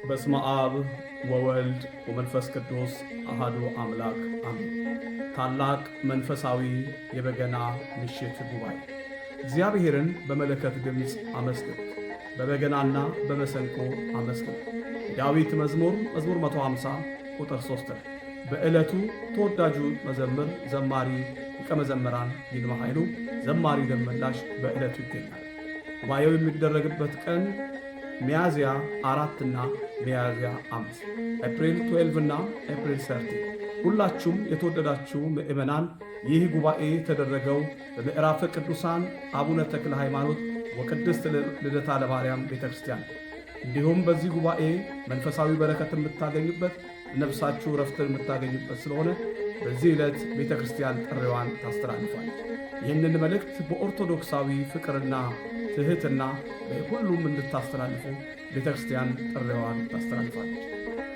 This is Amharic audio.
በስመ አብ ወወልድ ወመንፈስ ቅዱስ አሐዱ አምላክ አሜን። ታላቅ መንፈሳዊ የበገና ምሽት ጉባኤ። እግዚአብሔርን በመለከት ድምፅ አመስግኑት፣ በበገናና በመሰንቆ አመስግኑት። የዳዊት መዝሙር መዝሙር 150 ቁጥር 3 ላይ። በዕለቱ ተወዳጁ መዘምር ዘማሪ ሊቀ መዘምራን ይልማ ኃይሉ፣ ዘማሪ ደመላሽ በዕለቱ ይገኛል። ጉባኤው የሚደረግበት ቀን ሚያዝያ 4 እና ሚያዝያ 5፣ ኤፕሪል 12 እና ኤፕሪል 30። ሁላችሁም የተወደዳችሁ ምዕመናን፣ ይህ ጉባኤ የተደረገው በምዕራፈ ቅዱሳን አቡነ ተክለ ሃይማኖት ወቅድስት ልደታ ለማርያም ቤተ ክርስቲያን፣ እንዲሁም በዚህ ጉባኤ መንፈሳዊ በረከት የምታገኙበት፣ ነፍሳችሁ ረፍትን የምታገኙበት ስለሆነ በዚህ ዕለት ቤተ ክርስቲያን ጥሪዋን ታስተላልፋለች። ይህንን መልእክት በኦርቶዶክሳዊ ፍቅርና ትሕትና ሁሉም እንድታስተላልፉ ቤተ ክርስቲያን ጥሪዋን ታስተላልፋለች።